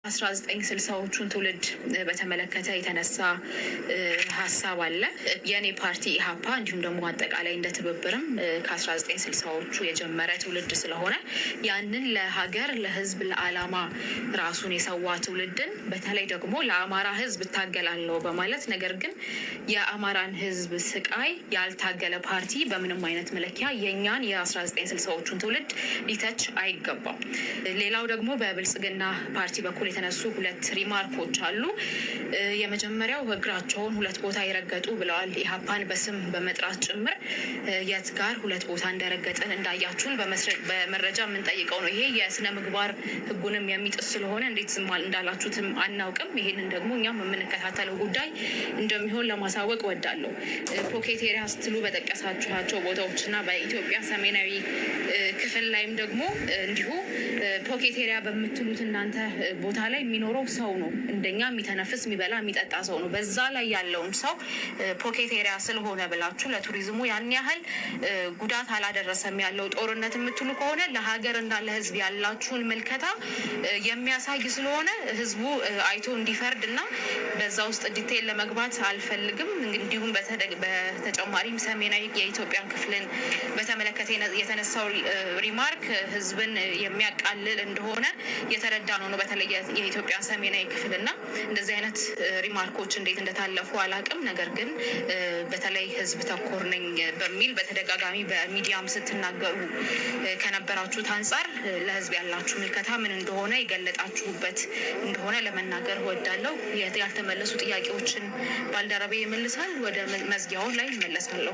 1960ዎቹን ትውልድ በተመለከተ የተነሳ ሀሳብ አለ። የእኔ ፓርቲ ኢህአፓ እንዲሁም ደግሞ አጠቃላይ እንደ ትብብርም ከ1960ዎቹ የጀመረ ትውልድ ስለሆነ ያንን ለሀገር፣ ለሕዝብ፣ ለዓላማ ራሱን የሰዋ ትውልድን፣ በተለይ ደግሞ ለአማራ ሕዝብ እታገላለሁ በማለት ነገር ግን የአማራን ሕዝብ ስቃይ ያልታገለ ፓርቲ በምንም አይነት መለኪያ የእኛን የ1960ዎቹን ትውልድ ሊተች አይገባም። ሌላው ደግሞ በብልጽግና ፓርቲ በኩል የተነሱ ሁለት remark ኦች አሉ። የመጀመሪያው እግራቸውን ሁለት ቦታ የረገጡ ብለዋል። ኢህአፓን በስም በመጥራት ጭምር። የት ጋር ሁለት ቦታ እንደረገጥን እንዳያችሁን በመረጃ የምንጠይቀው ነው። ይሄ የስነ ምግባር ህጉንም የሚጥስ ስለሆነ እንዴት ዝም እንዳላችሁትም አናውቅም። ይሄንን ደግሞ እኛም የምንከታተለው ጉዳይ እንደሚሆን ለማሳወቅ እወዳለሁ። Pocket area ስትሉ በጠቀሳችኋቸው ቦታዎች እና በኢትዮጵያ ሰሜናዊ ክፍል ላይም ደግሞ እንዲሁ pocket area በምትሉት እናንተ ቦታ ላይ የሚኖረው ሰው ነው። እንደኛ የሚተነፍስ፣ የሚበላ፣ የሚጠጣ ሰው ነው። በዛ ላይ ያለውን ሰው pocket area ስለሆነ ብላችሁ ለቱሪዝሙ ያን ያህል ጉዳት አላደረሰም ያለው ጦርነት የምትሉ ከሆነ ለሀገር እና ለሕዝብ ያላችሁን ምልከታ የሚያሳይ ስለሆነ ሕዝቡ አይቶ እንዲፈርድ እና በዛ ውስጥ detail ለመግባት አልፈልግም። እንዲሁም በተጨማሪም ሰሜናዊ የኢትዮጵያን ክፍልን በተመለከተ የተነሳው remark ሕዝብን የሚያቃልል እንደሆነ የተረዳ ነው። በተለይ የኢትዮጵያ ሰሜናዊ ክፍል እና እንደዚህ አይነት remark ኦች እንዴት እንደታለፉ አላውቅም። ነገር ግን በተለይ ህዝብ ተኮር ነኝ በሚል በተደጋጋሚ በሚዲያም ስትናገሩ ከነበራችሁት አንጻር ለህዝብ ያላችሁ ምልከታ ምን እንደሆነ የገለጣችሁበት እንደሆነ ለመናገር እወዳለሁ። ያልተመለሱ ጥያቄዎችን ባልደረቤ ይመልሳል። ወደ መዝጊያው ላይ እመለሳለሁ።